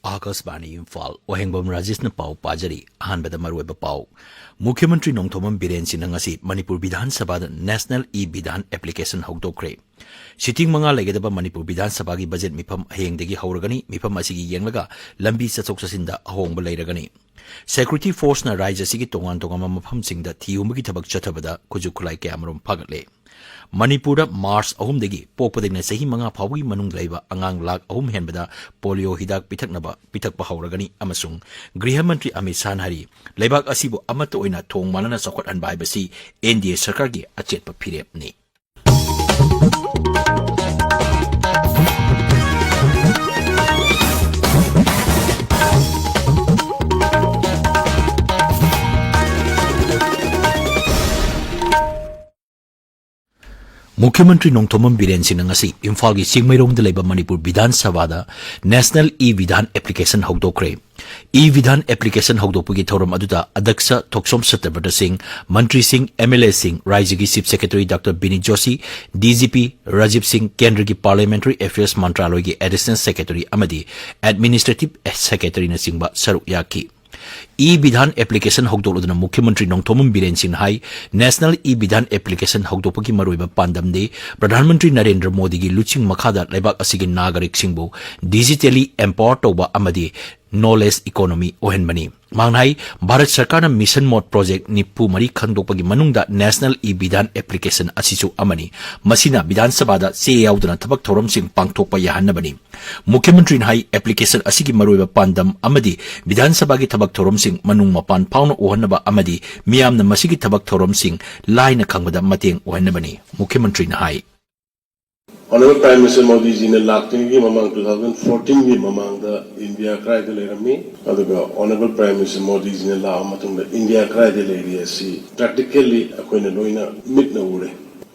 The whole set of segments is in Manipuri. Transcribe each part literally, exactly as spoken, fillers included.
ꯑꯥꯀꯥꯁꯕꯥꯅꯤ ꯏꯝꯐꯥꯜ, ꯋꯥꯍꯦꯡꯕꯝ ꯔꯥꯖꯦꯁꯅ ꯄꯥꯎ ꯄꯥꯖꯔꯤ꯫ ꯑꯍꯥꯟꯕꯗ ꯃꯔꯨꯑꯣꯏꯕ ꯄꯥꯎ꯫ ꯃꯨꯈ꯭ꯌ ꯃꯟꯇ꯭ꯔꯤ ꯅꯣꯡꯊꯣꯝꯕꯝ ꯕꯤꯔꯦꯟ ꯁꯤꯡꯅ ꯉꯁꯤ ꯃꯅꯤꯄꯨꯔ ꯕꯤꯙꯥꯟ ꯁꯚꯥꯗ ꯅꯦꯁꯅꯦꯜ ꯏ ꯕꯤꯙꯥꯟ ꯑꯦꯄ꯭ꯂꯤꯀꯦꯁꯟ ꯍꯧꯗꯣꯛꯈ꯭ꯔꯦ꯫ ꯁꯤꯇꯤꯡ ꯃꯉꯥ ꯂꯩꯒꯗꯕ ꯃꯅꯤꯄꯨꯔ ꯕꯤꯙꯥꯟ ꯁꯚꯥꯒꯤ ꯕꯖꯦꯠ ꯃꯤꯐꯝ ꯍꯌꯦꯡꯗꯒꯤ ꯍꯧꯔꯒꯅꯤ꯫ ꯃꯤꯐꯝ ꯑꯁꯤꯒꯤ ꯌꯦꯡꯂꯒ ꯂꯝꯕꯤ ꯆꯠꯊꯣꯛ ꯆꯠꯁꯤꯟꯗ ꯑꯍꯣꯡꯕ ꯂꯩꯔꯒꯅꯤ꯫ ꯁꯦꯀ꯭ꯌꯨꯔꯤꯇꯤ ꯐꯣꯔꯁꯅ ꯔꯥꯖ꯭ꯌ ꯑꯁꯤꯒꯤ ꯇꯣꯉꯥꯟ ꯇꯣꯉꯥꯟꯕ ꯃꯐꯝꯁꯤꯡꯗ ꯊꯤ ꯍꯨꯝꯕꯒꯤ ꯊꯕꯛ ꯆꯠꯊꯕꯗ ꯈꯨꯠꯁꯨ ꯈꯨꯠꯂꯥꯏ ꯀꯌꯥꯃꯔꯨꯝ ꯐꯥꯒꯠꯂꯦ꯫ ꯃꯅꯤꯄꯨꯔꯗ ꯃꯥꯔꯆ ꯑꯍꯨꯝꯗꯒꯤ ꯄꯣꯛꯄꯗꯒꯤꯅ ꯆꯍꯤ ꯃꯉꯥ ꯐꯥꯎꯕꯒꯤ ꯃꯅꯨꯡꯗ ꯂꯩꯕ ꯑꯉꯥꯡ ꯂꯥꯈ ꯑꯍꯨꯝ ꯍꯦꯟꯕꯗ ꯄꯣꯂꯤꯑꯣ ꯍꯤꯗꯥꯛ ꯄꯤꯊꯛꯅꯕ, ꯄꯤꯊꯛꯄ ꯍꯧꯔꯒꯅꯤ ꯑꯃꯁꯨꯡ ꯒ꯭ꯔꯤꯍ ꯃꯟꯇ꯭ꯔꯤ ꯑꯃꯤꯠ ꯁꯥꯍꯅ ꯍꯥꯏꯔꯤ, ꯂꯩꯕꯥꯛ ꯑꯁꯤꯕꯨ ꯑꯃꯠꯇ ꯑꯣꯏꯅ ꯊꯣꯡ ꯃꯥꯟꯅꯅ ꯆꯥꯎꯈꯠꯍꯟꯕ ꯍꯥꯏꯕꯁꯤ ꯑꯦꯟ ꯗꯤ ꯑꯦ ꯁꯔꯀꯥꯔꯒꯤ ꯑꯆꯦꯠꯄ ꯐꯤꯔꯦꯞꯅꯤ꯫ ꯃꯨꯈ꯭ꯌ ꯃꯟꯇ꯭ꯔꯤ ꯅꯣꯡꯊꯣꯝꯕꯝ ꯕꯤꯔꯦꯟ ꯁꯤꯡꯅ ꯉꯁꯤ ꯏꯝꯐꯥꯜꯒꯤ ꯆꯤꯡꯃꯩꯔꯣꯡꯗ ꯂꯩꯕ ꯃꯅꯤꯄꯨꯔ ꯕꯤꯙꯥꯟ ꯁꯚꯥꯗ ꯅꯦꯁꯅꯦꯜ ꯏ ꯕꯤꯙꯥꯟ ꯑꯦꯄ꯭ꯂꯤꯀꯦꯁꯟ ꯍꯧꯗꯣꯛꯈ꯭ꯔꯦ꯫ ꯏ ꯕꯤꯙꯥꯟ ꯑꯦꯄ꯭ꯂꯤꯀꯦꯁꯟ ꯍꯧꯗꯣꯛꯄꯒꯤ ꯊꯧꯔꯝ ꯑꯗꯨꯗ ꯑꯗꯛꯁ ꯊꯣꯛꯆꯣꯝ ꯁꯇ꯭ꯌꯕ꯭ꯔꯇ ꯁꯤꯡ, ꯃꯟꯇ꯭ꯔꯤꯁꯤꯡ, ꯑꯦꯝ ꯑꯦꯜ ꯑꯦꯁꯤꯡ, ꯔꯥꯖ꯭ꯌꯒꯤ chief secretary doctor ꯕꯤꯅꯤꯠ Joshi, D G P Rajiv ꯁꯤꯡ, ꯀꯦꯟꯗ꯭ꯔꯒꯤ ꯄꯥꯔꯂꯤꯌꯥꯃꯦꯟꯇꯔꯤ ꯑꯦꯐꯤꯌꯔꯁ ꯃꯟꯇ꯭ꯔꯥꯂꯣꯏꯒꯤ ꯑꯦꯗꯤꯁꯅꯦꯜ ꯁꯦꯀ꯭ꯔꯦꯇꯔꯤ ꯑꯃꯗꯤ ꯑꯦꯗꯃꯤꯅꯤꯁꯇ꯭ꯔꯦꯇꯤꯚ ꯁꯦꯀ꯭ꯔꯦꯇꯔꯤꯅꯆꯤꯡꯕ ꯁꯔꯨꯛ ꯌꯥꯈꯤ꯫ ꯏ ꯕꯤꯙꯥꯟ ꯑꯦꯄ꯭ꯂꯤꯀꯦꯁꯟ ꯍꯧꯗꯣꯛꯂꯗꯨꯅ ꯃꯨꯈ꯭ꯌ ꯃꯟꯇ꯭ꯔꯤ ꯅꯣꯡꯊꯣꯝꯕꯝ ꯕꯤꯔꯦꯟ ꯁꯤꯡꯅ ꯍꯥꯏ, ꯅꯦꯁꯅꯦꯜ ꯏ ꯕꯤꯙꯥꯟ ꯑꯦꯄ꯭ꯂꯤꯀꯦꯁꯟ ꯍꯧꯗꯣꯛꯄꯒꯤ ꯃꯔꯨꯑꯣꯏꯕ ꯄꯥꯟꯗꯝꯗꯤ ꯄ꯭ꯔꯙꯥꯟ ꯃꯟꯇ꯭ꯔꯤ ꯅꯔꯦꯟꯗ꯭ꯔ ꯃꯣꯗꯤꯒꯤ ꯂꯨꯆꯤꯡ ꯃꯈꯥꯗ ꯂꯩꯕꯥꯛ ꯑꯁꯤꯒꯤ ꯅꯥꯒꯔꯤꯛꯁꯤꯡꯕꯨ ꯗꯤꯖꯤꯇꯦꯂꯤ ꯑꯦꯝꯄꯥꯋꯔ ꯇꯧꯕ ꯑꯃꯗꯤ ꯅꯣꯂꯦꯖ ꯏꯀꯣꯅꯣꯃꯤ ꯑꯣꯏꯍꯟꯕꯅꯤ꯫ ꯃꯍꯥꯛꯅ ꯍꯥꯏ, ꯚꯥꯔꯠ ꯁꯔꯀꯥꯔꯅ ꯃꯤꯁꯟ ꯃꯣꯗ ꯄ꯭ꯔꯣꯖꯦꯛ ꯅꯤꯐꯨ ꯃꯔꯤ ꯈꯪꯗꯣꯛꯄꯒꯤ ꯃꯅꯨꯡꯗ ꯅꯦꯁꯅꯦꯜ ꯏ ꯕꯤꯙꯥꯟ ꯑꯦꯄ꯭ꯂꯤꯀꯦꯁꯟ ꯑꯁꯤꯁꯨ ꯑꯃꯅꯤ꯫ ꯃꯁꯤꯅ ꯕꯤꯙꯥꯟ ꯁꯚꯥꯗ ꯆꯦ ꯌꯥꯎꯗꯅ ꯊꯕꯛ ꯊꯧꯔꯝꯁꯤꯡ ꯄꯥꯡꯊꯣꯛꯄ ꯌꯥꯍꯟꯅꯕꯅꯤ꯫ ꯃꯨꯈ꯭ꯌ ꯃꯟꯇ꯭ꯔꯤꯅ ꯍꯥꯏ, ꯑꯦꯄ꯭ꯂꯤꯀꯦꯁꯟ ꯑꯁꯤꯒꯤ ꯃꯔꯨꯑꯣꯏꯕ ꯄꯥꯟꯗꯝ ꯑꯃꯗꯤ ꯕꯤꯙꯥꯟ ꯁꯚꯥꯒꯤ ꯊꯕꯛ ꯊꯧꯔꯝꯁꯤꯡ ꯃꯅꯨꯡ ꯃꯄꯥꯟ ꯐꯥꯎꯅ ꯎꯍꯟꯅꯕ ꯑꯃꯗꯤ ꯃꯤꯌꯥꯝꯅ ꯃꯁꯤꯒꯤ ꯊꯕꯛ ꯊꯧꯔꯝꯁꯤꯡ ꯂꯥꯏꯅ ꯈꯪꯕꯗ ꯃꯇꯦꯡ ꯑꯣꯏꯍꯟꯅꯕꯅꯤ꯫ ꯃꯨꯈ꯭ꯌ ꯃꯟꯇ꯭ꯔꯤꯅ ꯍꯥꯏ꯫ Honorable Prime Minister ꯃꯣꯗꯤꯖꯤꯅ ꯂꯥꯛꯇ꯭ꯔꯤꯉꯩꯒꯤ ꯃꯃꯥꯡ two thousand fourteen ꯒꯤ ꯃꯃꯥꯡꯗ ꯏꯟꯗꯤꯌꯥ ꯀꯗꯥꯏꯗ ꯂꯩꯔꯝꯃꯤ, ꯑꯗꯨꯒ Honorable Prime Minister ꯃꯣꯗꯤꯖꯤꯅ ꯂꯥꯛꯑ ꯃꯇꯨꯡꯗ ꯏꯟꯗꯤꯌꯥ ꯀꯗꯥꯏꯗ ꯂꯩꯔꯤ ꯑꯁꯤ practically ꯑꯩꯈꯣꯏꯅ ꯂꯣꯏꯅ ꯃꯤꯠꯅ ꯎꯔꯦ꯫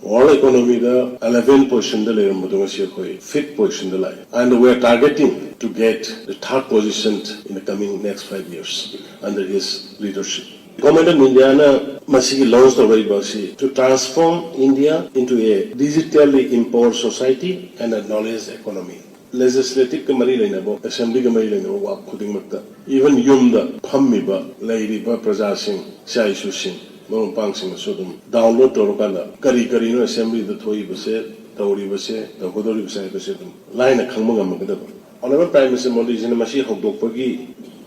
World economy ꯗ eleven position ꯗ ꯂꯩꯔꯝꯕꯗꯣ ꯉꯁꯤ ꯑꯩꯈꯣꯏ fifth position ꯗ ꯂꯥꯛꯑꯦ꯫ And we are targeting to get the third position in the coming next five years under his leadership. Government of India ꯅ ꯃꯁꯤꯒꯤ launch ꯇꯧꯔꯛꯏꯕ ꯑꯁꯤ to transform India into a digitally empowered society and a knowledge economy. Legislative ꯀ ꯃꯔꯤ ꯂꯩꯅꯕ, assembly ꯒ ꯃꯔꯤ ꯂꯩꯅꯕ ꯋꯥ ꯈꯨꯗꯤꯡꯃꯛꯇ, even ꯌꯨꯝꯗ ꯐꯝꯃꯤꯕ ꯂꯩꯔꯤꯕ ꯄ꯭ꯔꯖꯥꯁꯤꯡ, ꯏꯆꯥ ꯏꯁꯨꯁꯤꯡ, ꯃꯔꯨꯞ ꯃꯄꯥꯡꯁꯤꯡꯅꯁꯨ ꯑꯗꯨꯝ download ꯇꯧꯔꯀꯥꯟꯗ ꯀꯔꯤ ꯀꯔꯤꯅꯣ assembly ꯗ ꯊꯣꯛꯏꯕꯁꯦ, ꯇꯧꯔꯤꯕꯁꯦ, ꯇꯧꯒꯗꯧꯔꯤꯕꯁꯦ ꯍꯥꯏꯕꯁꯦ ꯑꯗꯨꯝ ꯂꯥꯏꯅ ꯈꯪꯕ ꯉꯝꯃꯒꯗꯕ꯫ Honourable Prime Minister ꯃꯣꯗꯤꯖꯤꯅ ꯃꯁꯤ ꯍꯧꯗꯣꯛꯄꯒꯤ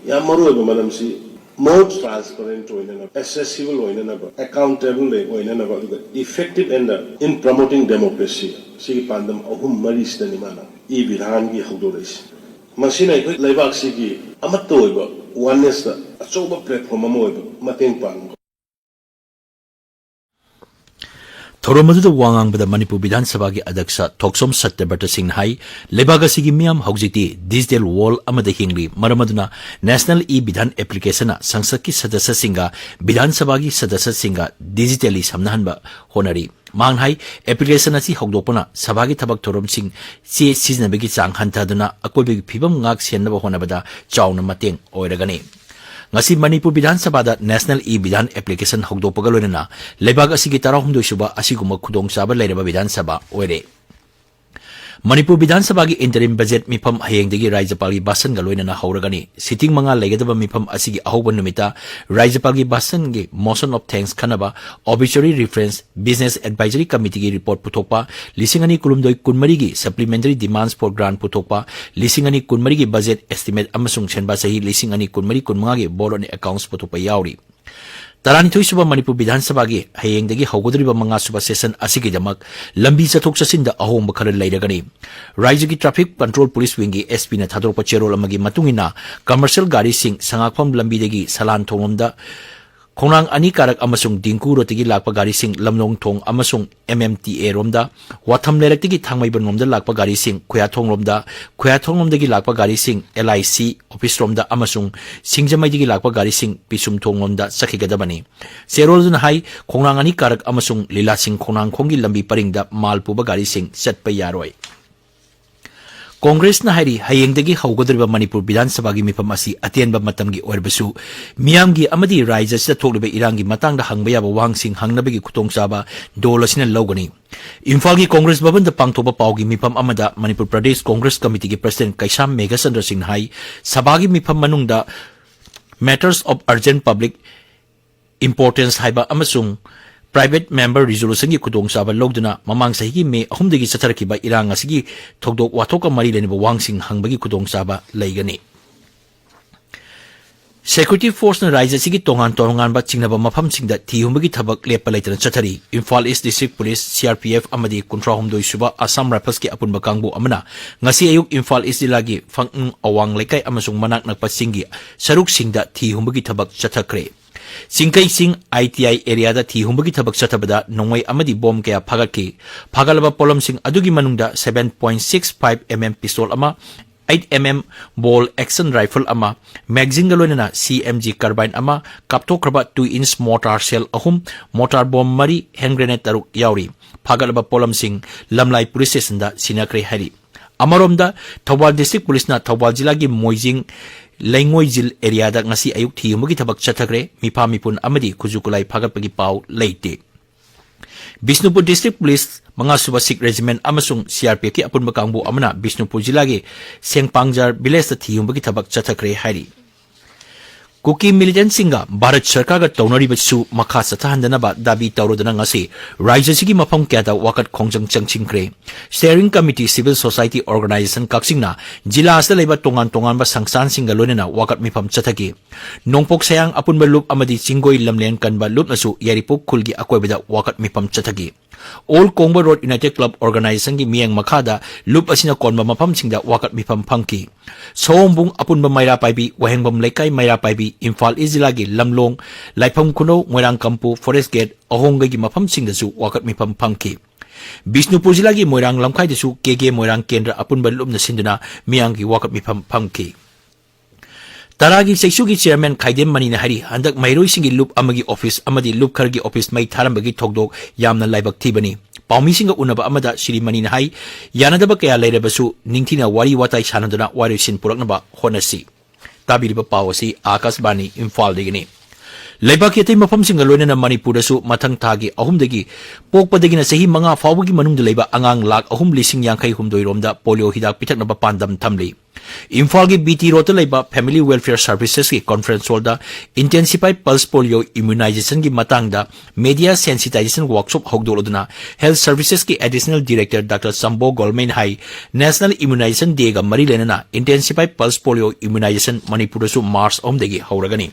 ꯌꯥꯝ ꯃꯔꯨꯑꯣꯏꯕ ꯃꯔꯝꯁꯤ more transparent ꯑꯣꯏꯅꯅꯕ, accessible ꯑꯣꯏꯅꯅꯕ, accountable ꯑꯣꯏꯅꯅꯕ, ꯑꯗꯨꯒ effective and in promoting democracy, ꯁꯤꯒꯤ ꯄꯥꯟꯗꯝ ꯑꯍꯨꯝ ꯃꯔꯤꯁꯤꯗꯅꯤ ꯃꯥꯅ ꯏ ꯕꯤꯙꯥꯟꯒꯤ ꯍꯧꯗꯣꯔꯛꯏꯁꯦ꯫ ꯃꯁꯤꯅ ꯑꯩꯈꯣꯏ ꯂꯩꯕꯥꯛꯁꯤꯒꯤ ꯑꯃꯠꯇ ꯑꯣꯏꯕ oneness ꯇ ꯑꯆꯧꯕ platform ꯑꯃ ꯑꯣꯏꯕ ꯃꯇꯦꯡ ꯄꯥꯡꯕ꯫ ꯊꯧꯔꯝ ꯑꯗꯨꯗ ꯋꯥ ꯉꯥꯡꯕꯗ ꯃꯅꯤꯄꯨꯔ ꯕꯤꯙꯥꯟ ꯁꯚꯥꯒꯤ ꯑꯗ꯭ꯌꯛꯁ ꯊꯣꯛꯆꯣꯝ ꯁꯠꯇ꯭ꯌꯕ꯭ꯔꯇ ꯁꯤꯡꯅ ꯍꯥꯏ, ꯂꯩꯕꯥꯛ ꯑꯁꯤꯒꯤ ꯃꯤꯌꯥꯝ ꯍꯧꯖꯤꯛꯇꯤ digital world ꯑꯃꯗ ꯍꯤꯡꯂꯤ, ꯃꯔꯝ ꯑꯗꯨꯅ National e-Bidhan application ꯅ ꯁꯪꯁꯠꯀꯤ ꯁꯗꯁ꯭ꯌꯁꯤꯡꯒ ꯕꯤꯙꯥꯟ ꯁꯚꯥꯒꯤ ꯁꯗꯁ꯭ꯌꯁꯤꯡꯒ digitally ꯁꯝꯅꯍꯟꯕ ꯍꯣꯠꯅꯔꯤ꯫ ꯃꯍꯥꯛꯅ ꯍꯥꯏ, application ꯑꯁꯤ ꯍꯧꯗꯣꯛꯄꯅ ꯁꯚꯥꯒꯤ ꯊꯕꯛ ꯊꯧꯔꯝꯁꯤꯡ ꯆꯦ ꯁꯤꯖꯤꯟꯅꯕꯒꯤ ꯆꯥꯡ ꯍꯟꯊꯗꯨꯅ ꯑꯀꯣꯏꯕꯒꯤ ꯐꯤꯕꯝ ꯉꯥꯛ ꯁꯦꯟꯅꯕ ꯍꯣꯠꯅꯕꯗ ꯆꯥꯎꯅ ꯃꯇꯦꯡ ꯑꯣꯏꯔꯒꯅꯤ꯫ ꯉꯁꯤ ꯃꯅꯤꯄꯨꯔ ꯕꯤꯙꯥꯟ ꯁꯚꯥꯗ National e-Bidhan application ꯍꯧꯗꯣꯛꯄꯒ ꯂꯣꯏꯅꯅ ꯂꯩꯕꯥꯛ ꯑꯁꯤꯒꯤ ꯇꯔꯥꯍꯨꯝꯗꯣꯏ ꯁꯨꯕ ꯑꯁꯤꯒꯨꯝꯕ ꯈꯨꯗꯣꯡꯆꯥꯕ ꯂꯩꯔꯕ ꯕꯤꯙꯥꯟ ꯁꯚꯥ ꯑꯣꯏꯔꯦ꯫ ꯃꯅꯤꯄꯨꯔ ꯕꯤꯙꯥꯟ ꯁꯚꯥꯒꯤ interim budget ꯃꯤꯐꯝ ꯍꯌꯦꯡꯗꯒꯤ ꯔꯥꯖ꯭ꯌꯄꯥꯜꯒꯤ ꯚꯥꯁꯟꯒ ꯂꯣꯏꯅꯅ ꯍꯧꯔꯒꯅꯤ꯫ Sitting ꯃꯉꯥ ꯂꯩꯒꯗꯕ ꯃꯤꯐꯝ ꯑꯁꯤꯒꯤ ꯑꯍꯧꯕ ꯅꯨꯃꯤꯠꯇ ꯔꯥꯖ꯭ꯌꯄꯥꯜꯒꯤ ꯚꯥꯁꯟꯒꯤ motion of thanks ꯈꯟꯅꯕ, obituary reference, Business Advisory Committee ꯒꯤ report ꯄꯨꯊꯣꯛꯄ, ꯂꯤꯁꯤꯡ ꯑꯅꯤ ꯀꯨꯟꯍꯨꯝꯗꯣꯏ ꯀꯨꯟꯃꯔꯤꯒꯤ supplementary demands for grant ꯄꯨꯊꯣꯛꯄ, ꯂꯤꯁꯤꯡ ꯑꯅꯤ ꯀꯨꯟꯃꯔꯤꯒꯤ budget estimate ꯑꯃꯁꯨꯡ ꯁꯦꯟꯕꯥ ꯆꯍꯤ ꯂꯤꯁꯤꯡ ꯑꯅꯤ ꯀꯨꯟꯃꯔꯤ ꯀꯨꯟꯃꯉꯥꯒꯤ board on accounts ꯄꯨꯊꯣꯛꯄ ꯌꯥꯎꯔꯤ꯫ ꯇꯔꯥꯅꯤꯊꯣꯏ ꯁꯨꯕ ꯃꯅꯤꯄꯨꯔ ꯕꯤꯙꯥꯟ ꯁꯚꯥꯒꯤ ꯍꯌꯦꯡꯗꯒꯤ ꯍꯧꯒꯗꯧꯔꯤꯕ ꯃꯉꯥ ꯁꯨꯕ session ꯑꯁꯤꯒꯤꯗꯃꯛ ꯂꯝꯕꯤ ꯆꯠꯊꯣꯛ ꯆꯠꯁꯤꯟꯗ ꯑꯍꯣꯡꯕ ꯈꯔ ꯂꯩꯔꯒꯅꯤ꯫ ꯔꯥꯖ꯭ꯌꯒꯤ Traffic Control Police Wing ꯒꯤ S P ꯅ ꯊꯥꯗꯣꯔꯛꯄ ꯆꯦꯔꯣꯜ ꯑꯃꯒꯤ ꯃꯇꯨꯡ ꯏꯟꯅ, commercial ꯒꯥꯔꯤꯁꯤꯡ ꯁꯉꯥꯛꯐꯝ ꯂꯝꯕꯤꯗꯒꯤ ꯁꯂꯥꯟ ꯊꯣꯡꯂꯣꯝꯗ, ꯈꯣꯡꯅꯥꯡ ꯑꯅꯤ ꯀꯥꯔꯛ ꯑꯃꯁꯨꯡ ꯗꯤꯡꯀꯨ ꯔꯣꯗꯇꯒꯤ ꯂꯥꯛꯄ ꯒꯥꯔꯤꯁꯤꯡ ꯂꯝꯂꯣꯡ ꯊꯣꯡ ꯑꯃꯁꯨꯡ M M T A ꯔꯣꯝꯗ, ꯋꯥꯊꯝ ꯂꯩꯔꯛꯇꯒꯤ ꯊꯥꯡꯃꯩꯕꯟꯔꯣꯝꯗ ꯂꯥꯛꯄ ꯒꯥꯔꯤꯁꯤꯡ ꯈꯨꯌꯥꯊꯣꯡꯔꯣꯝꯗ, ꯈꯨꯌꯥꯊꯣꯡꯔꯣꯝꯗꯒꯤ ꯂꯥꯛꯄ ꯒꯥꯔꯤꯁꯤꯡ L I C office ꯔꯣꯝꯗ ꯑꯃꯁꯨꯡ ꯁꯤꯡꯖꯃꯩꯗꯒꯤ ꯂꯥꯛꯄ ꯒꯥꯔꯤꯁꯤꯡ ꯄꯤꯁꯨꯝꯊꯣꯡꯔꯣꯝꯗ ꯆꯠꯈꯤꯒꯗꯕꯅꯤ꯫ ꯆꯦꯔꯣꯜꯗꯨꯅ ꯍꯥꯏ, ꯈꯣꯡꯅꯥꯡ ꯑꯅꯤ ꯀꯥꯔꯛ ꯑꯃꯁꯨꯡ ꯂꯤꯂꯥꯁꯤꯡ ꯈꯣꯡꯅꯥꯡꯈꯣꯡꯒꯤ ꯂꯝꯕꯤ ꯄꯔꯤꯡꯗ ꯃꯥꯜ ꯄꯨꯕ ꯒꯥꯔꯤꯁꯤꯡ ꯆꯠꯄ ꯌꯥꯔꯣꯏ꯫ ꯀꯣꯡꯒ꯭ꯔꯦꯁꯅ ꯍꯥꯏꯔꯤ, ꯍꯌꯦꯡꯗꯒꯤ ꯍꯧꯒꯗꯧꯔꯤꯕ ꯃꯅꯤꯄꯨꯔ ꯕꯤꯙꯥꯟ ꯁꯚꯥꯒꯤ ꯃꯤꯐꯝ ꯑꯁꯤ ꯑꯇꯦꯟꯕ ꯃꯇꯝꯒꯤ ꯑꯣꯏꯔꯕꯁꯨ, ꯃꯤꯌꯥꯝꯒꯤ ꯑꯃꯗꯤ ꯔꯥꯖ꯭ꯌ ꯑꯁꯤꯗ ꯊꯣꯛꯂꯤꯕ ꯏꯔꯥꯡꯒꯤ ꯃꯇꯥꯡꯗ ꯍꯪꯕ ꯌꯥꯕ ꯋꯥꯍꯪꯁꯤꯡ ꯍꯪꯅꯕꯒꯤ ꯈꯨꯗꯣꯡꯆꯥꯕ ꯗꯣꯜ ꯑꯁꯤꯅ ꯂꯧꯒꯅꯤ꯫ ꯏꯝꯐꯥꯜꯒꯤ ꯀꯣꯡꯒ꯭ꯔꯦꯁ ꯚꯕꯟꯗ ꯄꯥꯡꯊꯣꯛꯄ ꯄꯥꯎꯒꯤ ꯃꯤꯐꯝ ꯑꯃꯗ ꯃꯅꯤꯄꯨꯔ ꯄ꯭ꯔꯗꯦꯁ ꯀꯣꯡꯒ꯭ꯔꯦꯁ ꯀꯃꯤꯇꯤꯒꯤ ꯄ꯭ꯔꯁꯤꯗꯦꯟꯠ ꯀꯩꯁꯥꯝ ꯃꯦꯘꯆꯟꯗ꯭ꯔ ꯁꯤꯡꯅ ꯍꯥꯏ, ꯁꯚꯥꯒꯤ ꯃꯤꯐꯝ ꯃꯅꯨꯡꯗ Matters of Urgent Public Importance ꯍꯥꯏꯕ ꯑꯃꯁꯨꯡ Private Member Resolutionꯒꯤ ꯈꯨꯗꯣꯡꯆꯥꯕ ꯂꯧꯗꯨꯅ ꯃꯃꯥꯡ ꯆꯍꯤꯒꯤ ꯃꯦ ꯑꯍꯨꯝꯗꯒꯤ ꯆꯠꯊꯔꯛꯈꯤꯕ ꯏꯔꯥꯡ ꯑꯁꯤꯒꯤ ꯊꯧꯗꯣꯛ ꯋꯥꯊꯣꯛꯀ ꯃꯔꯤ ꯂꯩꯅꯕ ꯋꯥꯍꯪꯁꯤꯡ ꯍꯪꯕꯒꯤ ꯈꯨꯗꯣꯡꯆꯥꯕ ꯂꯩꯒꯅꯤ꯫ Security Forceꯅ ꯔꯥꯖ꯭ꯌ ꯑꯁꯤꯒꯤ ꯇꯣꯉꯥꯟ ꯇꯣꯉꯥꯟꯕ ꯆꯤꯡꯅꯕ ꯃꯐꯝꯁꯤꯡꯗ ꯊꯤ ꯍꯨꯝꯕꯒꯤ ꯊꯕꯛ ꯂꯦꯞꯄ ꯂꯩꯇꯅ ꯆꯠꯊꯔꯤ꯫ Imphal East District Police, C R P F ꯑꯃꯗꯤ ꯀꯨꯟꯊ꯭ꯔꯥ ꯍꯨꯝꯗꯣꯏ ꯁꯨꯕ Assam Riflesꯀꯤ ꯑꯄꯨꯟꯕ ꯀꯥꯡꯕꯨ ꯑꯃꯅ ꯉꯁꯤ ꯑꯌꯨꯛ ꯏꯝꯐꯥꯜ East ꯖꯤꯂꯥꯒꯤ ꯐꯛꯅꯨꯡ ꯑꯋꯥꯡ ꯂꯩꯀꯥꯏ ꯑꯃꯁꯨꯡ ꯃꯅꯥꯛ ꯅꯛꯄ ꯆꯤꯡꯒꯤ ꯁꯔꯨꯛꯁꯤꯡꯗ ꯊꯤ ꯍꯨꯝꯕꯒꯤ ꯊꯕꯛ ꯆꯠꯊꯈ꯭ꯔꯦ꯫ ꯆꯤꯡꯈꯩ ꯆꯤꯡ I T I areaꯗ ꯊꯤ ꯍꯨꯝꯕꯒꯤ ꯊꯕꯛ ꯆꯠꯊꯕꯗ ꯅꯣꯡꯃꯩ ꯑꯃꯗꯤ ꯕꯣꯝ ꯀꯌꯥ ꯐꯥꯒꯠꯈꯤ꯫ ꯐꯥꯒꯠꯂꯕ ꯄꯣꯠꯂꯝꯁꯤꯡ ꯑꯗꯨꯒꯤ ꯃꯅꯨꯡꯗ seven point six five M M pistol ꯑꯃ, eight M M bolt action rifle ꯑꯃ, magazineꯒ ꯂꯣꯏꯅꯅ C M G carbine ꯑꯃ, ꯀꯥꯞꯊꯣꯛꯈ꯭ꯔꯕ two inch mortar shell ꯑꯍꯨꯝ, mortar bomb ꯃꯔꯤ, hand grenade ꯇꯔꯨꯛ ꯌꯥꯎꯔꯤ꯫ ꯐꯥꯒꯠꯂꯕ ꯄꯣꯠꯂꯝꯁꯤꯡ ꯂꯝꯂꯥꯏ police stationꯗ ꯁꯤꯟꯅꯈ꯭ꯔꯦ ꯍꯥꯏꯔꯤ꯫ ꯑꯃꯔꯣꯝꯗ, ꯊꯧꯕꯥꯜ District Policeꯅ ꯊꯧꯕꯥꯜ ꯖꯤꯂꯥꯒꯤ ꯃꯣꯏꯖꯤꯡ ꯂꯩꯉꯣꯏꯖꯤꯜ areaꯗ ꯉꯁꯤ ꯑꯌꯨꯛ ꯊꯤ ꯍꯨꯝꯕꯒꯤ ꯊꯕꯛ ꯆꯠꯊꯈ꯭ꯔꯦ꯫ ꯃꯤꯐꯥ ꯃꯤꯄꯨꯟ ꯑꯃꯗꯤ ꯈꯨꯠꯁꯨ ꯈꯨꯠꯂꯥꯏ ꯐꯥꯒꯠꯄꯒꯤ ꯄꯥꯎ ꯂꯩꯇꯦ꯫ ꯕꯤꯁꯅꯨꯄꯨꯔ District Police ꯃꯉꯥ ꯁꯨꯕ Sikh Regiment ꯑꯃꯁꯨꯡ C R P Fꯀꯤ ꯑꯄꯨꯟꯕ ꯀꯥꯡꯕꯨ ꯑꯃꯅ ꯕꯤꯁꯅꯨꯄꯨꯔ ꯖꯤꯂꯥꯒꯤ ꯁꯦꯡꯄꯥꯡꯖꯥꯔ villageꯇ ꯊꯤ ꯍꯨꯝꯕꯒꯤ ꯊꯕꯛ ꯆꯠꯊꯈ꯭ꯔꯦ ꯍꯥꯏꯔꯤ꯫ ꯀꯨꯀꯤ militantꯁꯤꯡꯒ ꯚꯥꯔꯠ ꯁꯔꯀꯥꯔꯒ ꯇꯧꯅꯔꯤꯕꯁꯨ ꯃꯈꯥ ꯆꯠꯊꯍꯟꯗꯅꯕ ꯗꯥꯕꯤ ꯇꯧꯔꯗꯨꯅ ꯉꯁꯤ ꯔꯥꯖ꯭ꯌ ꯑꯁꯤꯒꯤ ꯃꯐꯝ ꯀꯌꯥꯗ ꯋꯥꯀꯠ ꯈꯣꯡꯖꯪ ꯆꯪꯁꯤꯟꯈ꯭ꯔꯦ꯫ Steering Committee, Civil Society Organisation ꯀꯛꯆꯤꯡꯅ ꯖꯤꯂꯥ ꯑꯁꯤꯗ ꯂꯩꯕ ꯇꯣꯉꯥꯟ ꯇꯣꯉꯥꯟꯕ ꯁꯪꯁꯊꯥꯟꯁꯤꯡꯒ ꯂꯣꯏꯅꯅ ꯋꯥꯀꯠ ꯃꯤꯐꯝ ꯆꯠꯊꯈꯤ꯫ ꯅꯣꯡꯄꯣꯛ ꯁꯌꯥꯡ ꯑꯄꯨꯟꯕ ꯂꯨꯞ ꯑꯃꯗꯤ ꯆꯤꯡꯒꯣꯏ ꯂꯝꯂꯦꯟ ꯀꯟꯕ ꯂꯨꯞꯅꯁꯨ ꯌꯥꯏꯔꯤꯄꯣꯛ ꯈꯨꯜꯒꯤ ꯑꯀꯣꯏꯕꯗ ꯋꯥꯀꯠ ꯃꯤꯐꯝ ꯆꯠꯊꯈꯤ꯫ All Kongba Road United Club Organizationꯒꯤ ꯃꯤꯠꯌꯦꯡ ꯃꯈꯥꯗ ꯂꯨꯞ ꯑꯁꯤꯅ ꯀꯣꯟꯕ ꯃꯐꯝꯁꯤꯡꯗ ꯋꯥꯀꯠ ꯃꯤꯐꯝ ꯐꯝꯈꯤ꯫ ꯁꯑꯣꯝꯕꯨꯡ ꯑꯄꯨꯟꯕ ꯃꯩꯔꯥ ꯄꯥꯏꯕꯤ, ꯋꯥꯍꯦꯡꯕꯝ ꯂꯩꯀꯥꯏ ꯃꯩꯔꯥ ꯄꯥꯏꯕꯤ, ꯏꯝꯐꯥꯜ East ꯖꯤꯂꯥꯒꯤ ꯂꯝꯂꯣꯡ, ꯂꯥꯏꯐꯝ ꯈꯨꯅꯧ, ꯃꯣꯏꯔꯥꯡ ꯀꯝꯄꯨ, Forest Gate, ꯑꯍꯣꯡꯒꯩꯒꯤ ꯃꯐꯝꯁꯤꯡꯗꯁꯨ ꯋꯥꯀꯠ ꯃꯤꯐꯝ ꯐꯝꯈꯤ꯫ ꯕꯤꯁꯅꯨꯄꯨꯔ ꯖꯤꯂꯥꯒꯤ ꯃꯣꯏꯔꯥꯡ ꯂꯝꯈꯥꯏꯗꯁꯨ ꯀꯦ ꯀꯦ ꯃꯣꯏꯔꯥꯡ ꯀꯦꯟꯗ꯭ꯔ ꯑꯄꯨꯟꯕ ꯂꯨꯞꯅ ꯁꯤꯟꯗꯨꯅ ꯃꯤꯌꯥꯝꯒꯤ ꯋꯥꯀꯠ ꯃꯤꯐꯝ ꯐꯝꯈꯤ꯫ ꯇꯔꯥꯒꯤ ꯆꯩꯁꯨꯒꯤ chairman ꯈꯥꯏꯗꯦꯝ ꯃꯅꯤꯅ ꯍꯥꯏꯔꯤ, ꯍꯟꯗꯛ ꯃꯍꯩꯔꯣꯏꯁꯤꯡꯒꯤ ꯂꯨꯞ ꯑꯃꯒꯤ office ꯑꯃꯗꯤ ꯂꯨꯞ ꯈꯔꯒꯤ office ꯃꯩ ꯊꯥꯔꯝꯕꯒꯤ ꯊꯧꯗꯣꯛ ꯌꯥꯝꯅ ꯂꯥꯏꯕꯛ ꯊꯤꯕꯅꯤ꯫ ꯄꯥꯎꯃꯤꯁꯤꯡꯒ ꯎꯅꯕ ꯑꯃꯗ ꯁ꯭ꯔꯤ ꯃꯅꯤꯅ ꯍꯥꯏ, ꯌꯥꯅꯗꯕ ꯀꯌꯥ ꯂꯩꯔꯕꯁꯨ ꯅꯤꯡꯊꯤꯅ ꯋꯥꯔꯤ ꯋꯥꯇꯥꯏ ꯁꯥꯟꯅꯗꯨꯅ ꯋꯥꯔꯣꯏꯁꯤꯟ ꯄꯨꯔꯛꯅꯕ ꯍꯣꯠꯅꯁꯤ꯫ ꯇꯥꯕꯤꯔꯤꯕ ꯄꯥꯎ ꯑꯁꯤ ꯑꯥꯀꯥꯁꯕꯥꯅꯤ ꯏꯝꯐꯥꯜꯗꯒꯤꯅꯤ꯫ ꯂꯩꯕꯥꯛꯀꯤ ꯑꯇꯩ ꯃꯐꯝꯁꯤꯡꯒ ꯂꯣꯏꯅꯅ ꯃꯅꯤꯄꯨꯔꯗꯁꯨ ꯃꯊꯪ ꯊꯥꯒꯤ ꯑꯍꯨꯝꯗꯒꯤ ꯄꯣꯛꯄꯗꯒꯤꯅ ꯆꯍꯤ ꯃꯉꯥ ꯐꯥꯎꯕꯒꯤ ꯃꯅꯨꯡꯗ ꯂꯩꯕ ꯑꯉꯥꯡ ꯂꯥꯈ ꯑꯍꯨꯝ ꯂꯤꯁꯤꯡ ꯌꯥꯡꯈꯩ ꯍꯨꯝꯗꯣꯏ ꯔꯣꯝꯗ ꯄꯣꯂꯤꯑꯣ ꯍꯤꯗꯥꯛ ꯄꯤꯊꯛꯅꯕ ꯄꯥꯟꯗꯝ ꯊꯝꯂꯤ꯫ ꯏꯝꯐꯥꯜꯒꯤ ꯕꯤ ꯇꯤ ꯔꯣꯗꯇ ꯂꯩꯕ Family Welfare Servicesꯀꯤ conference hallꯗ Intensified Pulse Polio Immunizationꯒꯤ ꯃꯇꯥꯡꯗ media sensitization workshop ꯍꯧꯗꯣꯛꯂꯗꯨꯅ Health Servicesꯀꯤ Additional Director Doctor Sambo Golmeiꯅ ꯍꯥꯏ, National Immunization Dayꯒ ꯃꯔꯤ ꯂꯩꯅꯅ Intensified Pulse Polio Immunization ꯃꯅꯤꯄꯨꯔꯗꯁꯨ ꯃꯥꯔꯆ ꯑꯍꯨꯝꯗꯒꯤ ꯍꯧꯔꯒꯅꯤ꯫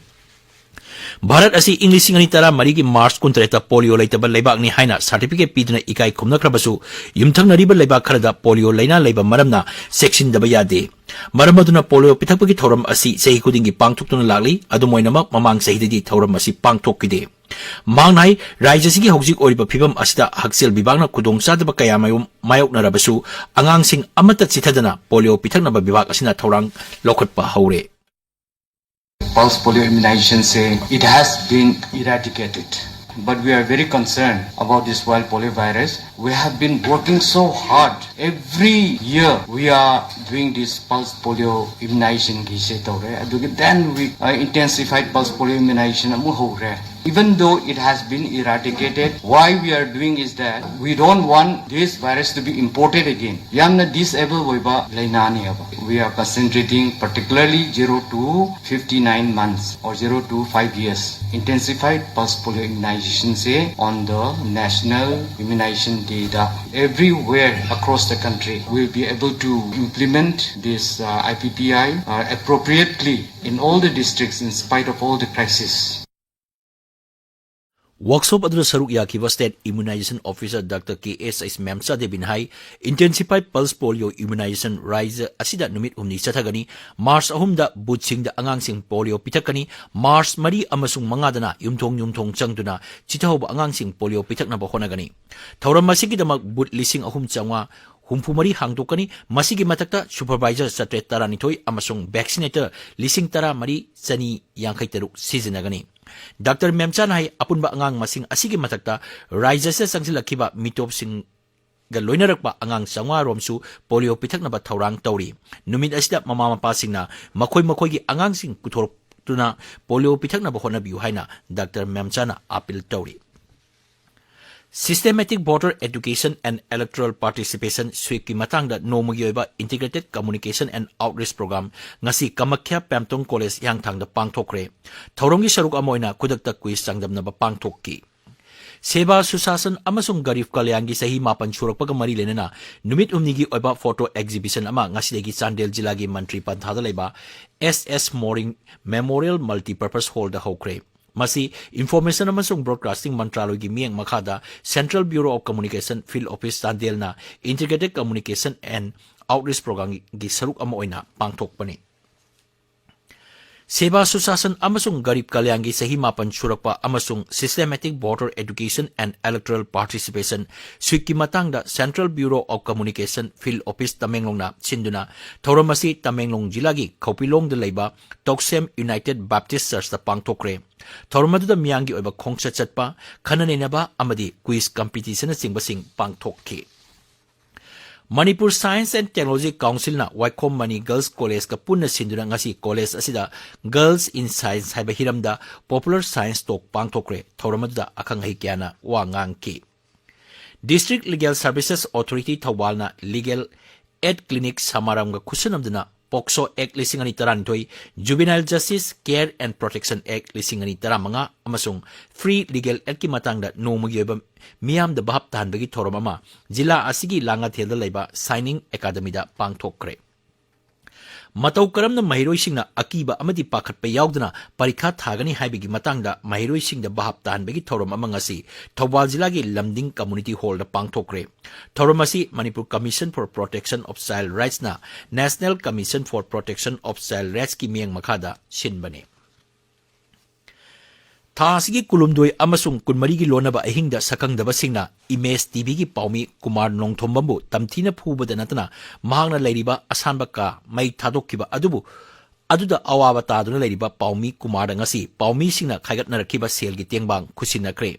ꯚꯥꯔꯠ ꯑꯁꯤ ꯏꯪ ꯂꯤꯁꯤꯡ ꯑꯅꯤ ꯇꯔꯥꯃꯔꯤꯒꯤ ꯃꯥꯔꯆ ꯀꯨꯟꯇꯔꯦꯠꯇ ꯄꯣꯂꯤꯑꯣ ꯂꯩꯇꯕ ꯂꯩꯕꯥꯛꯅꯤ ꯍꯥꯏꯅ certificate ꯄꯤꯗꯨꯅ ꯏꯀꯥꯏ ꯈꯨꯝꯅꯈ꯭ꯔꯕꯁꯨ, ꯌꯨꯝꯊꯪꯅꯔꯤꯕ ꯂꯩꯕꯥꯛ ꯈꯔꯗ ꯄꯣꯂꯤꯑꯣ ꯂꯥꯏꯅꯥ ꯂꯩꯕ ꯃꯔꯝꯅ ꯆꯦꯛꯁꯤꯟꯗꯕ ꯌꯥꯗꯦ꯫ ꯃꯔꯝ ꯑꯗꯨꯅ ꯄꯣꯂꯤꯑꯣ ꯄꯤꯊꯛꯄꯒꯤ ꯊꯧꯔꯝ ꯑꯁꯤ ꯆꯍꯤ ꯈꯨꯗꯤꯡꯒꯤ ꯄꯥꯡꯊꯣꯛꯇꯨꯅ ꯂꯥꯛꯂꯤ꯫ ꯑꯗꯨꯝ ꯑꯣꯏꯅꯃꯛ, ꯃꯃꯥꯡ ꯆꯍꯤꯗꯗꯤ ꯊꯧꯔꯝ ꯑꯁꯤ ꯄꯥꯡꯊꯣꯛꯈꯤꯗꯦ꯫ ꯃꯍꯥꯛꯅ ꯍꯥꯏ, ꯔꯥꯖ꯭ꯌ ꯑꯁꯤꯒꯤ ꯍꯧꯖꯤꯛ ꯑꯣꯏꯔꯤꯕ ꯐꯤꯕꯝ ꯑꯁꯤꯗ ꯍꯛꯁꯦꯜ ꯕꯤꯚꯥꯒꯅ ꯈꯨꯗꯣꯡꯆꯥꯗꯕ ꯀꯌꯥ ꯃꯥꯌꯣꯛ-, ꯃꯥꯌꯣꯛꯅꯔꯕꯁꯨ, ꯑꯉꯥꯡꯁꯤꯡ ꯑꯃꯠꯇ ꯆꯤꯊꯗꯅ ꯄꯣꯂꯤꯑꯣ ꯄꯤꯊꯛꯅꯕ ꯕꯤꯚꯥꯒ ꯑꯁꯤꯅ ꯊꯧꯔꯥꯡ ꯂꯧꯈꯠꯄ ꯍꯧꯔꯦ꯫ Pulse polio immunization से it has been eradicated. But we are very concerned about this wild polio virus. We have been working so hard. Every year we are doing this pulse polio immunization ꯒꯤꯁꯦ ꯇꯧꯔꯦ꯫ ꯑꯗꯨꯒ then we, uh, intensified pulse polio immunization ꯑꯃꯨꯛ ꯍꯧꯔꯦ꯫ Even though it has been eradicated, why we are doing is that we don't want this virus to be imported again. ꯌꯥꯝꯅ disable ꯑꯣꯏꯕ ꯂꯥꯏꯅꯥꯅꯦꯕ꯫ We are concentrating particularly zero to fifty-nine months or zero to five years. Intensified pulse polio immunization say on the National Immunization Day the everywhere across the country will be able to implement this, uh, I P P I, uh, appropriately in all the districts in spite of all the crisis. Workshop ꯑꯗꯨꯗ ꯁꯔꯨꯛ ꯌꯥꯈꯤꯕ State Immunization Officer Doctor K S S ꯃꯦꯝꯆꯥ ꯗꯦꯕꯤꯅ ꯍꯥꯏ, Intensified Pulse Polio Immunization ꯔꯥꯖ꯭ꯌ ꯑꯁꯤꯗ ꯅꯨꯃꯤꯠ ꯍꯨꯝꯅꯤ ꯆꯠꯊꯒꯅꯤ꯫ ꯃꯥꯔꯆ ꯑꯍꯨꯝꯗ ꯕꯨꯊꯁꯤꯡꯗ ꯑꯉꯥꯡꯁꯤꯡ ꯄꯣꯂꯤꯑꯣ ꯄꯤꯊꯛꯀꯅꯤ꯫ ꯃꯥꯔꯆ ꯃꯔꯤ ꯑꯃꯁꯨꯡ ꯃꯉꯥꯗꯅ ꯌꯨꯝꯊꯣꯡ ꯌꯨꯝꯊꯣꯡ ꯆꯪꯗꯨꯅ ꯆꯤꯊꯍꯧꯕ ꯑꯉꯥꯡꯁꯤꯡ ꯄꯣꯂꯤꯑꯣ ꯄꯤꯊꯛꯅꯕ ꯍꯣꯠꯅꯒꯅꯤ꯫ ꯊꯧꯔꯝ ꯑꯁꯤꯒꯤꯗꯃꯛ ꯕꯨꯊ ꯂꯤꯁꯤꯡ ꯑꯍꯨꯝ ꯆꯥꯝꯃꯉꯥ ꯍꯨꯝꯐꯨ ꯃꯔꯤ ꯍꯥꯡꯗꯣꯛꯀꯅꯤ꯫ ꯃꯁꯤꯒꯤ ꯃꯊꯛꯇ supervisor ꯆꯥꯇ꯭ꯔꯦꯠ ꯇꯔꯥꯅꯤꯊꯣꯏ ꯑꯃꯁꯨꯡ vaccinator ꯂꯤꯁꯤꯡ ꯇꯔꯥꯃꯔꯤ ꯆꯅꯤ ꯌꯥꯡꯈꯩ ꯇꯔꯨꯛ ꯁꯤꯖꯤꯟꯅꯒꯅꯤ꯫ ꯗꯥꯛꯇꯔ ꯃꯦꯝꯆꯥꯅ ꯍꯥꯏ, ꯑꯄꯨꯟꯕ ꯑꯉꯥꯡ ꯃꯁꯤꯡ ꯑꯁꯤꯒꯤ ꯃꯊꯛꯇ ꯔꯥꯖ꯭ꯌꯁꯤꯗ ꯆꯪꯁꯤꯜꯂꯛꯈꯤꯕ ꯃꯤꯇꯣꯞꯁꯤꯡꯒ ꯂꯣꯏꯅꯔꯛꯄ ꯑꯉꯥꯡ ꯆꯥꯝꯃꯉꯥ ꯔꯣꯝꯁꯨ ꯄꯣꯂꯤꯑꯣ ꯄꯤꯊꯛꯅꯕ ꯊꯧꯔꯥꯡ ꯇꯧꯔꯤ꯫ ꯅꯨꯃꯤꯠ ꯑꯁꯤꯗ ꯃꯃꯥ ꯃꯄꯥꯁꯤꯡꯅ ꯃꯈꯣꯏ ꯃꯈꯣꯏꯒꯤ ꯑꯉꯥꯡꯁꯤꯡ ꯄꯨꯊꯣꯔꯛꯇꯨꯅ ꯄꯣꯂꯤꯑꯣ ꯄꯤꯊꯛꯅꯕ ꯍꯣꯠꯅꯕꯤꯌꯨ ꯍꯥꯏꯅ ꯗꯥꯛꯇꯔ ꯃꯦꯝꯆꯥꯅ ꯑꯥꯄꯤꯜ ꯇꯧꯔꯤ꯫ Systematic Voter Education and Electoral Participation, sweep ꯀꯤ ꯃꯇꯥꯡꯗ ꯅꯣꯡꯃꯒꯤ ꯑꯣꯏꯕ Integrated Communication and Outreach Program ꯉꯁꯤ ꯀꯃꯈ꯭ꯌꯥ ꯄꯦꯝꯇꯣꯡ ꯀꯣꯂꯦꯖ ꯍꯤꯌꯥꯡꯊꯥꯡꯗ ꯄꯥꯡꯊꯣꯛꯈ꯭ꯔꯦ꯫ ꯊꯧꯔꯝꯒꯤ ꯁꯔꯨꯛ ꯑꯃ ꯑꯣꯏꯅ ꯈꯨꯗꯛꯇ quiz ꯆꯥꯡꯗꯝꯅꯕ ꯄꯥꯡꯊꯣꯛꯈꯤ꯫ ꯁꯦꯕꯥ ꯁꯨꯁꯥꯁꯟ ꯑꯃꯁꯨꯡ ꯒꯔꯤꯕ ꯀꯂꯌꯥꯟꯒꯤ ꯆꯍꯤ ꯃꯥꯄꯟ ꯁꯨꯔꯛꯄꯒ ꯃꯔꯤ ꯂꯩꯅꯅ ꯅꯨꯃꯤꯠ ꯍꯨꯝꯅꯤꯒꯤ ꯑꯣꯏꯕ photo exhibition ꯑꯃ ꯉꯁꯤꯗꯒꯤ ꯆꯥꯟꯗꯦꯜ ꯖꯤꯂꯥꯒꯤ ꯃꯟꯇ꯭ꯔꯤ ꯄꯟꯊꯥꯗ ꯂꯩꯕ S S Moring Memorial Multipurpose Hall ꯗ ꯍꯧꯈ꯭ꯔꯦ꯫ ꯃꯁꯤ Information ꯑꯃꯁꯨꯡ Broadcasting ꯃꯟꯇ꯭ꯔꯥꯂꯣꯏꯒꯤ ꯃꯤꯠꯌꯦꯡ ꯃꯈꯥꯗ Central Bureau of Communication Field Office ꯆꯥꯟꯗꯦꯜꯅ Integrated Communication and Outreach Program ꯒꯤ ꯁꯔꯨꯛ ꯑꯃ ꯑꯣꯏꯅ ꯄꯥꯡꯊꯣꯛꯄꯅꯤ꯫ ꯁꯦꯕꯥ ꯁꯨꯁꯥꯁꯟ ꯑꯃꯁꯨꯡ ꯒꯔꯤꯕ ꯀꯂꯌꯥꯟꯒꯤ ꯆꯍꯤ ꯃꯥꯄꯟ ꯁꯨꯔꯛꯄ ꯑꯃꯁꯨꯡ Systematic Voter Education and Electoral Participation, sweep ꯀꯤ ꯃꯇꯥꯡꯗ Central Bureau of Communication Field Office ꯇꯃꯦꯡꯂꯣꯡꯅ ꯁꯤꯟꯗꯨꯅ ꯊꯧꯔꯝ ꯑꯁꯤ ꯇꯃꯦꯡꯂꯣꯡ ꯖꯤꯂꯥꯒꯤ ꯈꯧꯄꯤꯂꯣꯡꯗ ꯂꯩꯕ ꯇꯣꯛꯁꯦꯝ United Baptist Church ꯇ ꯄꯥꯡꯊꯣꯛꯈ꯭ꯔꯦ꯫ ꯊꯧꯔꯝ ꯑꯗꯨꯗ ꯃꯤꯌꯥꯝꯒꯤ ꯑꯣꯏꯕ ꯈꯣꯡꯆꯠ ꯆꯠꯄ, ꯈꯟꯅ ꯅꯩꯅꯕ ꯑꯃꯗꯤ quiz competitionꯅꯆꯤꯡꯕꯁꯤꯡ ꯄꯥꯡꯊꯣꯛꯈꯤ꯫ Manipur Science and Technology Councilꯅ ꯋꯥꯏꯈꯣꯝ ꯃꯅꯤ Girls Collegeꯀ ꯄꯨꯟꯅ ꯁꯤꯟꯗꯨꯅ ꯉꯁꯤ college ꯑꯁꯤꯗ Girls in Science ꯍꯥꯏꯕ ꯍꯤꯔꯝꯗ Popular Science Talk ꯄꯥꯡꯊꯣꯛꯈ꯭ꯔꯦ꯫ ꯊꯧꯔꯝ ꯑꯗꯨꯗ ꯑꯈꯪ ꯑꯍꯩ ꯀꯌꯥꯅ ꯋꯥ ꯉꯥꯡꯈꯤ꯫ District Legal Services Authority ꯊꯧꯕꯥꯜꯅ Legal Aid Clinic ꯁꯃꯥꯔꯝꯒ ꯈꯨꯠꯁꯝꯅꯗꯨꯅ POCSO Act ꯂꯤꯁꯤꯡ ꯑꯅꯤ ꯇꯔꯥꯅꯤꯊꯣꯏ, Juvenile Justice Care and Protection Act ꯂꯤꯁꯤꯡ ꯑꯅꯤ ꯇꯔꯥꯃꯉꯥ ꯑꯃꯁꯨꯡ Free Legal Aidꯀꯤ ꯃꯇꯥꯡꯗ ꯅꯣꯡꯃꯒꯤ ꯑꯣꯏꯕ ꯃꯤꯌꯥꯝꯗ ꯚꯥꯞ ꯇꯥꯍꯟꯕꯒꯤ ꯊꯧꯔꯝ ꯑꯃ ꯖꯤꯂꯥ ꯑꯁꯤꯒꯤ ꯂꯥꯡꯉꯊꯦꯜꯗ ꯂꯩꯕ Shining Academyꯗ ꯄꯥꯡꯊꯣꯛꯈ꯭ꯔꯦ꯫ ꯃꯇꯧ ꯀꯔꯝꯅ ꯃꯍꯩꯔꯣꯏꯁꯤꯡꯅ ꯑꯀꯤꯕ ꯑꯃꯗꯤ ꯄꯥꯈꯠꯄ ꯌꯥꯎꯗꯅ ꯄꯔꯤꯈꯥ ꯊꯥꯒꯅꯤ ꯍꯥꯏꯕꯒꯤ ꯃꯇꯥꯡꯗ ꯃꯍꯩꯔꯣꯏꯁꯤꯡꯗ ꯚꯥꯞ ꯇꯥꯍꯟꯕꯒꯤ ꯊꯧꯔꯝ ꯑꯃ ꯉꯁꯤ ꯊꯧꯕꯥꯜ ꯖꯤꯂꯥꯒꯤ ꯂꯝꯗꯤꯡ Community Hallꯗ ꯄꯥꯡꯊꯣꯛꯈ꯭ꯔꯦ꯫ ꯊꯧꯔꯝ ꯑꯁꯤ Manipur Commission for Protection of Child Rightsꯅ National Commission for Protection of Child Rightsꯀꯤ ꯃꯤꯠꯌꯦꯡ ꯃꯈꯥꯗ ꯁꯤꯟꯕꯅꯤ꯫ ꯊꯥ ꯑꯁꯤꯒꯤ ꯀꯨꯟꯍꯨꯝꯗꯣꯏ ꯑꯃꯁꯨꯡ ꯀꯨꯟꯃꯔꯤꯒꯤ ꯂꯣꯟꯅꯕ ꯑꯍꯤꯡꯗ ꯁꯛꯈꯪꯗꯕꯁꯤꯡꯅ Image TVꯒꯤ ꯄꯥꯎꯃꯤ ꯀꯨꯃꯥꯔ ꯅꯣꯡꯊꯣꯝꯕꯝꯕꯨ ꯇꯝꯊꯤꯅ ꯐꯨꯕꯗ ꯅꯠꯇꯅ ꯃꯍꯥꯛꯅ ꯂꯩꯔꯤꯕ ꯑꯁꯥꯟꯕ ꯀꯥ ꯃꯩ ꯊꯥꯗꯣꯛꯈꯤꯕ ꯑꯗꯨꯕꯨ ꯑꯗꯨꯗ ꯑꯋꯥꯕ ꯇꯥꯗꯨꯅ ꯂꯩꯔꯤꯕ ꯄꯥꯎꯃꯤ ꯀꯨꯃꯥꯔꯗ ꯉꯁꯤ ꯄꯥꯎꯃꯤꯁꯤꯡꯅ ꯈꯥꯏꯒꯠꯅꯔꯛꯈꯤꯕ ꯁꯦꯜꯒꯤ ꯇꯦꯡꯕꯥꯡ ꯈꯨꯠꯁꯤꯟꯅꯈ꯭ꯔꯦ꯫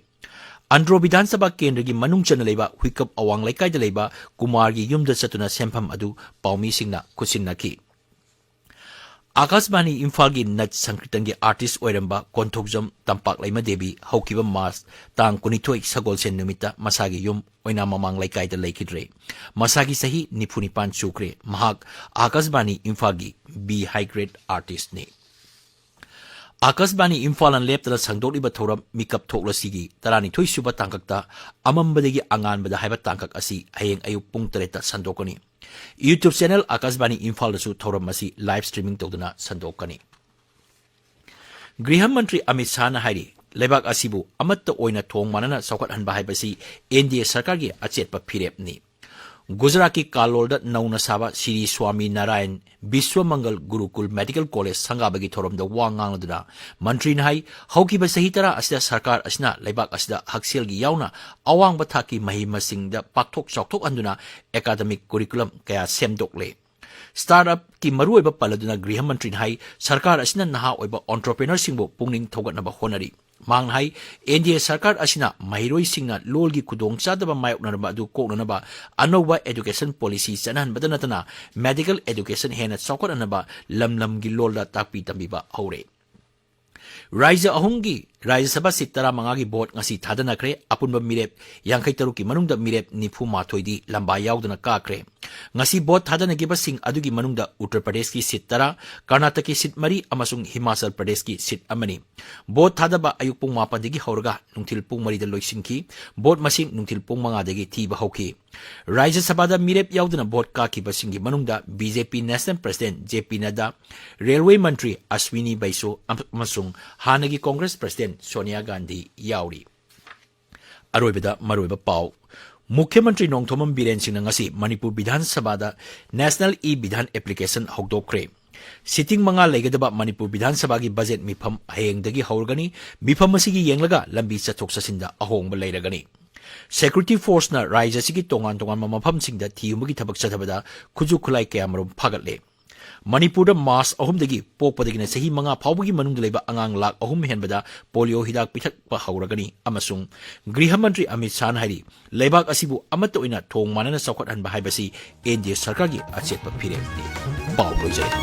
ꯑꯟꯗ꯭ꯔꯣ ꯕꯤꯙꯥꯟ ꯁꯚꯥ ꯀꯦꯟꯗ꯭ꯔꯒꯤ ꯃꯅꯨꯡ ꯆꯟꯅ ꯂꯩꯕ ꯍꯨꯏꯀꯞ ꯑꯋꯥꯡ ꯂꯩꯀꯥꯏꯗ ꯂꯩꯕ ꯀꯨꯃꯥꯔꯒꯤ ꯌꯨꯝꯗ ꯆꯠꯇꯨꯅ ꯁꯦꯟꯐꯝ ꯑꯗꯨ ꯄꯥꯎꯃꯤꯁꯤꯡꯅ ꯈꯨꯠꯁꯤꯟꯅꯈꯤ꯫ ꯑꯥꯀꯥꯁꯕꯥꯅꯤ ꯏꯝꯐꯥꯜꯒꯤ ꯅꯠ ꯁꯪꯀ꯭ꯔꯤꯇꯟꯒꯤ ꯑꯥꯔꯇꯤꯁ ꯑꯣꯏꯔꯝꯕ ꯀꯣꯟꯊꯣꯛꯖꯝ ꯇꯝꯄꯥꯛꯂꯩꯃ ꯗꯦꯕꯤ ꯍꯧꯈꯤꯕ ꯃꯥꯔꯆ ꯇꯥꯡ ꯀꯨꯟꯅꯤꯊꯣꯏ ꯁꯒꯣꯜꯁꯦꯟ ꯅꯨꯃꯤꯠꯇ ꯃꯁꯥꯒꯤ ꯌꯨꯝ ꯑꯣꯏꯅꯥꯝ ꯃꯃꯥꯡ ꯂꯩꯀꯥꯏꯗ ꯂꯩꯈꯤꯗ꯭ꯔꯦ꯫ ꯃꯁꯥꯒꯤ ꯆꯍꯤ ꯅꯤꯐꯨ ꯅꯤꯄꯥꯟ ꯁꯨꯈ꯭ꯔꯦ꯫ ꯃꯍꯥꯛ ꯑꯥꯀꯥꯁꯕꯥꯅꯤ ꯏꯝꯐꯥꯜꯒꯤ ꯕꯤ ꯍꯥꯏ ꯒ꯭ꯔꯦꯗ ꯑꯥꯔꯇꯤꯁꯅꯤ꯫ ꯑꯥꯀꯥꯁꯕꯥꯅꯤ ꯏꯝꯐꯥꯜꯅ ꯂꯦꯞꯇꯅ ꯁꯟꯗꯣꯛꯂꯤꯕ ꯊꯧꯔꯝ ꯃꯤꯀꯞ ꯊꯣꯛꯂꯁꯤꯒꯤ ꯇꯔꯥꯅꯤꯊꯣꯏ ꯁꯨꯕ ꯇꯥꯡꯀꯛꯇ ꯑꯃꯝꯕꯗꯒꯤ ꯑꯉꯥꯟꯕꯗ ꯍꯥꯏꯕ ꯇꯥꯡꯀꯛ ꯑꯁꯤ ꯍꯌꯦꯡ ꯑꯌꯨꯛ ꯄꯨꯡ ꯇꯔꯦꯠꯇ ꯁꯟꯗꯣꯛꯀꯅꯤ꯫ YouTube channel ꯑꯥꯀꯥꯁꯕꯥꯅꯤ ꯏꯝꯐꯥꯜꯗꯁꯨ ꯊꯧꯔꯝ ꯑꯁꯤ live streaming ꯇꯧꯗꯨꯅ ꯁꯟꯗꯣꯛꯀꯅꯤ꯫ ꯒ꯭ꯔꯤꯍ ꯃꯟꯇ꯭ꯔꯤ ꯑꯃꯤꯠ ꯁꯥꯍꯅ ꯍꯥꯏꯔꯤ, ꯂꯩꯕꯥꯛ ꯑꯁꯤꯕꯨ ꯑꯃꯠꯇ ꯑꯣꯏꯅ ꯊꯣꯡ ꯃꯥꯟꯅꯅ ꯆꯥꯎꯈꯠꯍꯟꯕ ꯍꯥꯏꯕꯁꯤ NDA ꯁꯔꯀꯥꯔꯒꯤ ꯑꯆꯦꯠꯄ ꯐꯤꯔꯦꯞꯅꯤ꯫ ꯒꯨꯖꯔꯥꯠꯀꯤ ꯀꯥꯂꯣꯜꯗ ꯅꯧꯅ ꯁꯥꯕ ꯁ꯭ꯔꯤ ꯁ꯭ꯋꯥꯃꯤ ꯅꯥꯔꯥꯌꯟ ꯕꯤꯁ꯭ꯋꯃꯪꯒꯜ ꯒꯨꯔꯨꯀꯨꯜ ꯃꯦꯗꯤꯀꯦꯜ ꯀꯣꯂꯦꯖ ꯁꯪꯒꯥꯕꯒꯤ ꯊꯧꯔꯝꯗ ꯋꯥ ꯉꯥꯡꯂꯗꯨꯅ ꯃꯟꯇ꯭ꯔꯤꯅ ꯍꯥꯏ, ꯍꯧꯈꯤꯕ ꯆꯍꯤ ꯇꯔꯥ ꯑꯁꯤꯗ ꯁꯔꯀꯥꯔ ꯑꯁꯤꯅ ꯂꯩꯕꯥꯛ ꯑꯁꯤꯗ ꯍꯛꯁꯦꯜꯒꯤ ꯌꯥꯎꯅ ꯑꯋꯥꯡꯕ ꯊꯥꯛꯀꯤ ꯃꯍꯩ ꯃꯁꯤꯡꯗ ꯄꯥꯛꯊꯣꯛ ꯆꯥꯎꯊꯣꯛꯍꯟꯗꯨꯅ academic curriculum ꯀꯌꯥ ꯁꯦꯝꯗꯣꯛꯂꯦ꯫ Startup ꯀꯤ ꯃꯔꯨꯑꯣꯏꯕ ꯄꯜꯂꯗꯨꯅ ꯒ꯭ꯔꯤꯍ ꯃꯟꯇ꯭ꯔꯤꯅ ꯍꯥꯏ, ꯁꯔꯀꯥꯔ ꯑꯁꯤꯅ ꯅꯍꯥ ꯑꯣꯏꯕ entrepreneur ꯁꯤꯡꯕꯨ ꯄꯨꯛꯅꯤꯡ ꯊꯧꯒꯠꯅꯕ ꯍꯣꯠꯅꯔꯤ꯫ ꯃꯍꯥꯛꯅ ꯍꯥꯏ, NDA ꯁꯔꯀꯥꯔ ꯑꯁꯤꯅ ꯃꯍꯩꯔꯣꯏꯁꯤꯡꯅ ꯂꯣꯜꯒꯤ ꯈꯨꯗꯣꯡꯆꯥꯗꯕ ꯃꯥꯌꯣꯛꯅꯔꯝꯕ ꯑꯗꯨ ꯀꯣꯛꯅꯅꯕ ꯑꯅꯧꯕ education policy ꯆꯠꯅꯍꯟꯕꯗ ꯅꯠꯇꯅ medical education ꯍꯦꯟꯅ ꯆꯥꯎꯈꯠꯍꯟꯅꯕ ꯂꯝ ꯂꯝꯒꯤ ꯂꯣꯜꯗ ꯇꯥꯛꯄꯤ ꯇꯝꯕꯤꯕ ꯍꯧꯔꯦ꯫ ꯔꯥꯖ꯭ꯌ ꯑꯍꯨꯝꯒꯤ ꯔꯥꯖ꯭ꯌ ꯁꯚꯥ seat ꯇꯔꯥꯃꯉꯥꯒꯤ vote ꯉꯁꯤ ꯊꯥꯗꯅꯈ꯭ꯔꯦ꯫ ꯑꯄꯨꯟꯕ ꯃꯤꯔꯦꯞ ꯌꯥꯡꯈꯩ ꯇꯔꯨꯛꯀꯤ ꯃꯅꯨꯡꯗ ꯃꯤꯔꯦꯞ ꯅꯤꯐꯨ ꯃꯥꯊꯣꯏꯗꯤ ꯂꯝꯕꯥ ꯌꯥꯎꯗꯅ ꯀꯥꯈ꯭ꯔꯦ꯫ ꯉꯁꯤ vote ꯊꯥꯗꯅꯈꯤꯕꯁꯤꯡ ꯑꯗꯨꯒꯤ ꯃꯅꯨꯡꯗ ꯎꯠꯇꯔ ꯄ꯭ꯔꯗꯦꯁꯀꯤ seat ꯇꯔꯥ, ꯀꯔꯅꯥꯇꯀꯒꯤ seat ꯃꯔꯤ ꯑꯃꯁꯨꯡ ꯍꯤꯃꯥꯆꯜ ꯄ꯭ꯔꯗꯦꯁꯀꯤ seat ꯑꯃꯅꯤ꯫ Vote ꯊꯥꯗꯕ ꯑꯌꯨꯛ ꯄꯨꯡ ꯃꯥꯄꯟꯗꯒꯤ ꯍꯧꯔꯒ ꯅꯨꯡꯊꯤꯜ ꯄꯨꯡ ꯃꯔꯤꯗ ꯂꯣꯏꯁꯤꯟꯈꯤ꯫ Vote ꯃꯁꯤꯡ ꯅꯨꯡꯊꯤꯜ ꯄꯨꯡ ꯃꯉꯥꯗꯒꯤ ꯊꯤꯕ ꯍꯧꯈꯤ꯫ ꯔꯥꯖ꯭ꯌ ꯁꯚꯥꯗ ꯃꯤꯔꯦꯞ ꯌꯥꯎꯗꯅ vote ꯀꯥꯈꯤꯕꯁꯤꯡꯒꯤ ꯃꯅꯨꯡꯗ BJP National President JP Nadda, Railway ꯃꯟꯇ꯭ꯔꯤ ꯑꯁ꯭ꯋꯤꯅꯤ ꯕꯩꯁꯨ ꯑꯃꯁꯨꯡ ꯍꯥꯟꯅꯒꯤ Congress President ꯁꯣꯅꯤꯌꯥ ꯒꯥꯟꯙꯤ ꯌꯥꯎꯔꯤ꯫ ꯑꯔꯣꯏꯕꯗ ꯃꯔꯨꯑꯣꯏꯕ ꯄꯥꯎ꯫ ꯃꯨꯈ꯭ꯌ ꯃꯟꯇ꯭ꯔꯤ ꯅꯣꯡꯊꯣꯝꯕꯝ ꯕꯤꯔꯦꯟ ꯁꯤꯡꯅ ꯉꯁꯤ ꯃꯅꯤꯄꯨꯔ ꯕꯤꯙꯥꯟ ꯁꯚꯥꯗ National e-Bidhan application ꯍꯧꯗꯣꯛꯈ꯭ꯔꯦ꯫ Sitting ꯃꯉꯥ ꯂꯩꯒꯗꯕ ꯃꯅꯤꯄꯨꯔ ꯕꯤꯙꯥꯟ ꯁꯚꯥꯒꯤ budget ꯃꯤꯐꯝ ꯍꯌꯦꯡꯗꯒꯤ ꯍꯧꯔꯒꯅꯤ꯫ ꯃꯤꯐꯝ ꯑꯁꯤꯒꯤ ꯌꯦꯡꯂꯒ ꯂꯝꯕꯤ ꯆꯠꯊꯣꯛ ꯆꯠꯁꯤꯟꯗ ꯑꯍꯣꯡꯕ ꯂꯩꯔꯒꯅꯤ꯫ Security force ꯅ ꯔꯥꯖ꯭ꯌ ꯑꯁꯤꯒꯤ ꯇꯣꯉꯥꯟ ꯇꯣꯉꯥꯟꯕ ꯃꯐꯝꯁꯤꯡꯗ ꯊꯤꯍꯨꯝꯕꯒꯤ ꯊꯕꯛ ꯆꯠꯊꯕꯗ ꯈꯨꯠꯁꯨ ꯈꯨꯠꯂꯥꯏ ꯀꯌꯥꯃꯔꯨꯝ ꯐꯥꯒꯠꯂꯦ꯫ ꯃꯅꯤꯄꯨꯔꯗ ꯃꯥꯔꯆ ꯑꯍꯨꯝꯗꯒꯤ ꯄꯣꯛꯄꯗꯒꯤꯅ ꯆꯍꯤ ꯃꯉꯥ ꯐꯥꯎꯕꯒꯤ ꯃꯅꯨꯡꯗ ꯂꯩꯕ ꯑꯉꯥꯡ ꯂꯥꯈ ꯑꯍꯨꯝ ꯍꯦꯟꯕꯗ ꯄꯣꯂꯤꯑꯣ ꯍꯤꯗꯥꯛ ꯄꯤꯊꯛꯄ ꯍꯧꯔꯒꯅꯤ ꯑꯃꯁꯨꯡ ꯒ꯭ꯔꯤꯍ ꯃꯟꯇ꯭ꯔꯤ ꯑꯃꯤꯠ ꯁꯥꯍꯅ ꯍꯥꯏꯔꯤ, ꯂꯩꯕꯥꯛ ꯑꯁꯤꯕꯨ ꯑꯃꯠꯇ ꯑꯣꯏꯅ ꯊꯣꯡ ꯃꯥꯟꯅꯅ ꯆꯥꯎꯈꯠꯍꯟꯕ ꯍꯥꯏꯕꯁꯤ ꯑꯦꯟ ꯗꯤ ꯑꯦ ꯁꯔꯀꯥꯔꯒꯤ ꯑꯆꯦꯠꯄ ꯐꯤꯔꯦꯞꯅꯤ꯫ ꯄꯥꯎ ꯂꯣꯏꯖꯔꯦ꯫